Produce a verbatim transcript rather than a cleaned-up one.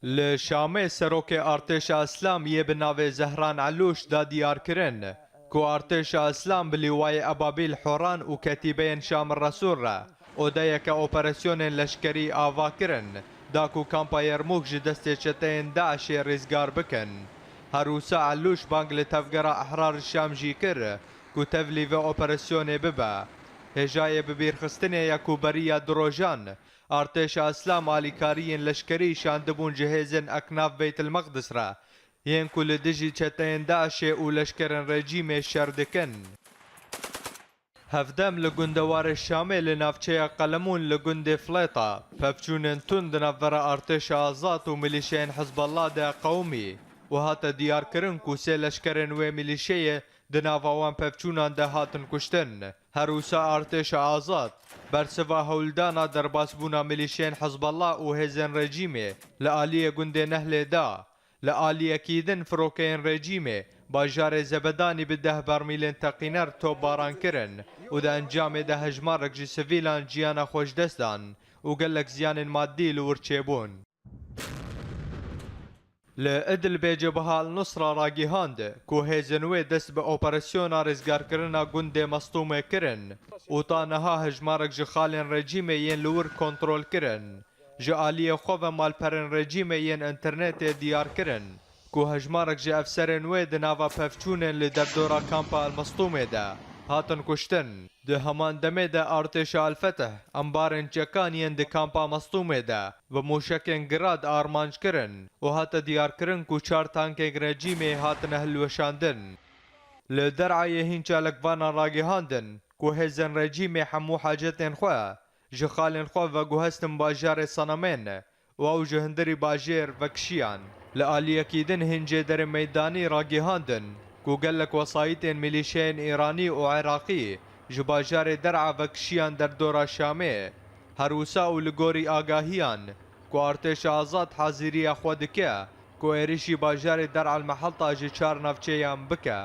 Li Şamê serokê artêşa Îslam yê bi navê Zehran Elûş da diyar kirin ku artêşa Îslam bi lîwayê Ebabîl Horan û ketîbeyên Şamil Resûl re odeyeke operasyonên leşkerî ava kirin, da ku kampa Yermûk ji destê çeteyên DAIŞ'ê rîzgar bikin. Her wisa Elûş bang li tevgera Ehrar Şam jî kir ku tevlî vê operasyonê bibe. Hêjayê bibîrxistinê ye ku beriya du rojan artêşa Îslam alîkariyên leşkerî şandibûn ji hêzên Eknaf Beytilmeqdis re, yên ku li dijî çeteyên DAIŞ'ê û leşkerên rejîmê şer dikin. Hevdem li gundewarê Şamê li navçeya Qelemûn li gundê Flêta pevçûnên tund di navbera artêşa Azad û milîşeyên Hizbullah de qewimî û hate diyarkirin ku sê leşkerên wê milîşeyê di nava wan pevçûnan de hatin kuştin. Her wisa artêşa Azad bersiva hewldana derbasbûna milîşeyên Hizbullah û hêzên rejîmê li aliyê gundê Nehlê da. Li aliyekî din firokeyên rejîmê bajarê Zebedanî bi deh bermîlên teqîner topbaran kirin û di encamê de hejmarek ji sivîlan jiyana xwe ji dest dan û gelek ziyanên madî li wir çêbûn. Li Idlibê Cebha Al-Nusra ragihand ku hêzên wê dest bi operasyona rêzgarkirina gundê Mestûmê kirin û ta niha hejmarek ji xalên rejîmê yên li wir kontrol kirin. Ji aliyê xwe ve malperên rejîmê yên înternetê diyar kirin ku hejmarek ji efserên wê di nava pevçûnên li derdora kampa El Mestûmê de hatin kuştin. Di heman demê de artêşa El Fetih embarên çekan yên di kampa Mestûmê de bi mûşekên Grad armanc kirin û hate diyarkirin ku çar tankên rejîmê hatine hilweşandin. Li Der'ayê hîn çalakvanan ragihandin ku hêzên rejîmê hemû hacetên xwe ji xalên xwe veguhestin bajarê Senemên û ew ji hundirî bajêr vekişiyan. Li aliyekî din hîn jêderên meydanî ragihandin ku gelek wesayîtên milîşeyên Îranî û Iraqî ji bajarê Der'a vekişiyan derdora Şamê. Her wisa û li gorî agahiyan ku artêşa Azad haziriya xwe dike ku êrişî bajarê Der'a El Mehelta ji çar navçeyan bike.